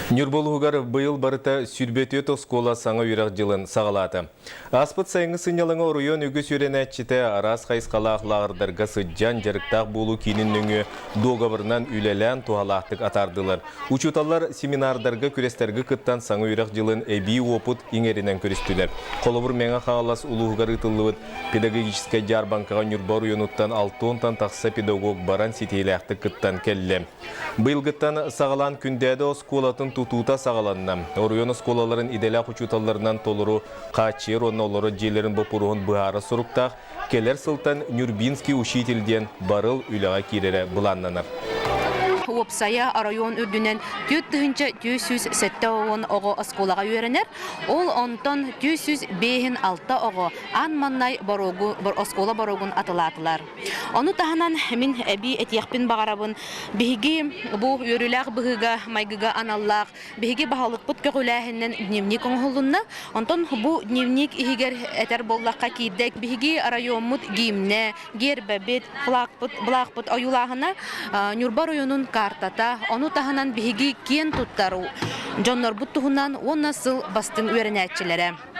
Ньурба улууһугар быйыл барыта 24 оскуола саҥа үөрэх дьылын саҕалаата. Ааспыт сайыҥҥы сынньалаҥы оройуон үгүс үөрэнээччитэ араас хайысхалаах лааҕырдарга сылдьан дьарыктаах буолуу киинин нөҥүө дуогабарынан үлэлээн туһалаахтык атаардылар. Учууталлар семинардарга, күрэстэргэ кыттан саҥа үөрэх дьылын эбии уопут иҥэринэн көрүстүлэр. Холобур, Мэҥэ Хаҥалас улууһугар ыытыллыбыт педагогическай дьаарбаҥкаҕа Ньурба оройуонуттан 60-тан тахса педагог баран ситиһиилээхтик кыттан кэллэ. Быйылгыттан саҕалаан Күндээдэ оскуолатын тутуута саҕаланна. Оройуон оскуолаларын идэлээх учууталларынан толору хааччыйар уонна олорор дьиэлэрин боппуруоһун быһаарар соруктаах кэлэр сылтан Нюрбинский учитель диэн барыл үлэҕэ киирэрэ былааннанар. Уопсайа оройуон үрдүнэн 4470 оҕо оскуолаҕа үөрэнэр. Ол онтон 456 оҕо аан маҥнай боруогу, оскуола боруогун атылаатылар. Ону таһынан мин эбии этиэхпин баҕарабын, биһиги бу үөрүүлээх быһыыга-майгыга аналлаах биһиги баһылыкпыт көҕүлээһининэн дневник оҥоһуллунна. Онтон бу дневник иһигэр этэр буоллахха киирдэ биһиги райоммут гимнэ, гербэбит, флагпыт, былаахпыт ойуулааһына Ньурба оройуонун картата, ону таһынан биһиги киэн туттар дьоннорбут туһунан уонна сыл бастыҥ үөрэнээччилэрэ.